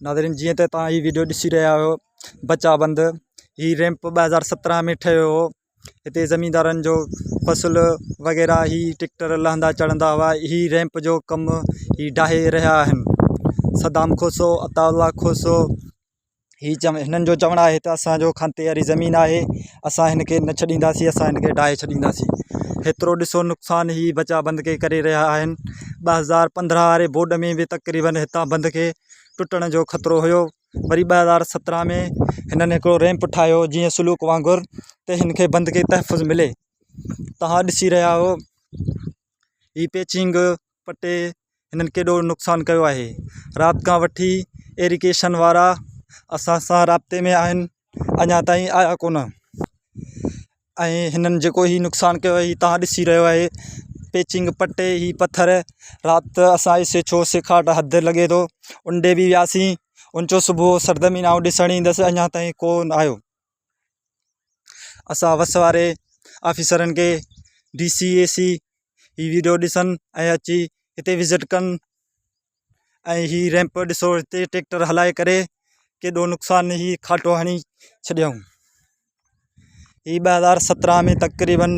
ناظرين جيئن ته توهان هي ويڊيو ڏسي رهيا آهيو بچا بند هي ريمپ 2017 ۾ ٺهيو هو هتي زميندارن جو فصل وغيره هي ٽيڪٽر لهندا چڙهندا هئا هي ريمپ جو ڪم هي ڊاهي رهيا آهن صدام کوسو عطاء الله کوسو هي چو هنن جو چوڻ آهي ته اسانجو کانتي واري زمين آهي اسان هن کي نه ڇڏينداسين اسان هن کي ڊاهي ڇڏينداسين هيترو ڏسو نقصان هي بچا بند کي ڪري رهيا آهن 2015 واري بوڏ ۾ به تقريبن هتان بند کي ٽٽڻ جو خطرو هيو وري 2017 ۾ هنن هڪڙو ريمپ ٺاهيو جيئن سلوڪ وانگر ته هن کي بند کي تحفظ ملي توهان ڏسي رهيا آهيو هي پيچنگ پٽي هنن ڪيڏو نقصان ڪيو آهي رات کان وٺي ايريگيشن وارا اسان سان رابطي ۾ آهن اڃا تائين آيا ڪونه ۽ هنن جيڪو هي نقصان ڪيو آهي هي توهان ڏسي رهيو آهي پيچنگ پٽي هي پٿر رات اسان ايس ايڇ او سيکاٽ حد لڳي ٿو ان ڏي به وياسين ان چيو صبح سرزمين آئون ڏسڻ ايندس اڃا تائين ڪونه آيو اسان وس واري آفيسرن کي ڊي سي اي سي هي ويڊيو ڏسن ۽ اچي هتي وزٽ ڪن ۽ هي ريمپ ڏسو هتي ٽريڪٽر هلائي ڪري ڪيڏو نقصان هي کاٽو هڻي ڇڏيائون هي 2017 ۾ تقريبن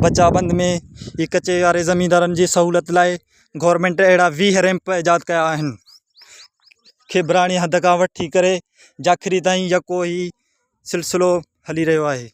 بچا بند ۾ هي ڪچي واري زميندارن جي سهولت لاء گورنمينٽ اهڙا 20 ريمپ ايجاد ڪيا آهن کيبراڻي حد کان وٺي ڪري جاکري تائين يڪو هي سلسلو هلي رهيو آهي.